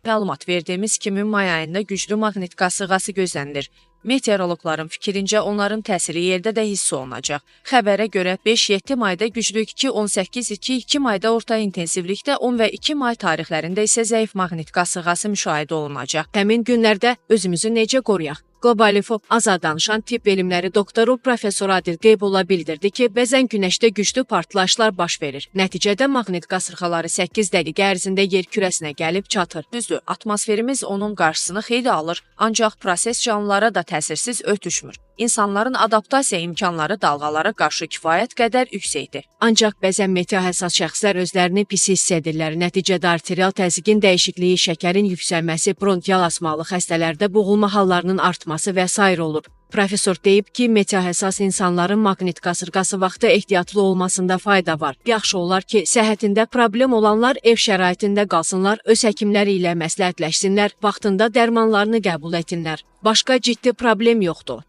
Məlumat verdiyimiz kimi may ayında güclü maqnit qasırğası gözlənilir. Meteoroloqların fikrincə onların təsiri yerdə də hiss olunacaq. Xəbərə görə 5-7 mayda güclük 2-18-2, 2 mayda orta intensivlikdə 10 və 2 may tarixlərində isə zəif maqnit qasırğası müşahidə olunacaq. Həmin günlərdə özümüzü necə qoruyaq? Qlobal Info Azad danışan tibb elmləri doktoru professor Adil Qeybulla bildirdi ki, bəzən günəşdə güclü partlayışlar baş verir. Nəticədə maqnit qasırğaları 8 dəqiqə ərzində yer kürəsinə gəlib çatır. Düzdür, atmosferimiz onun qarşısını xeyli alır, ancaq proses canlılara da təsirsiz ötüşmür. İnsanların adaptasiya imkanları dalğalara qarşı kifayət qədər yüksəkdir. Ancaq bəzən meteohəssas şəxslər özlərini pis hiss edirlər. Nəticədə arterial təzyiqin dəyişikliyi, şəkərin yüksəlməsi, bronkial asmalı xəstələrdə boğulma hallarının artması və sair olur. Professor deyib ki, meteohəssas insanların maqnit qasırğası vaxtı ehtiyatlı olmasında fayda var. Yaxşı olar ki, səhhətində problem olanlar ev şəraitində qalsınlar, öz həkimləri ilə məsləhətləşsinlər, vaxtında dərmanlarını qəbul etsinlər. Başqa ciddi problem yoxdur.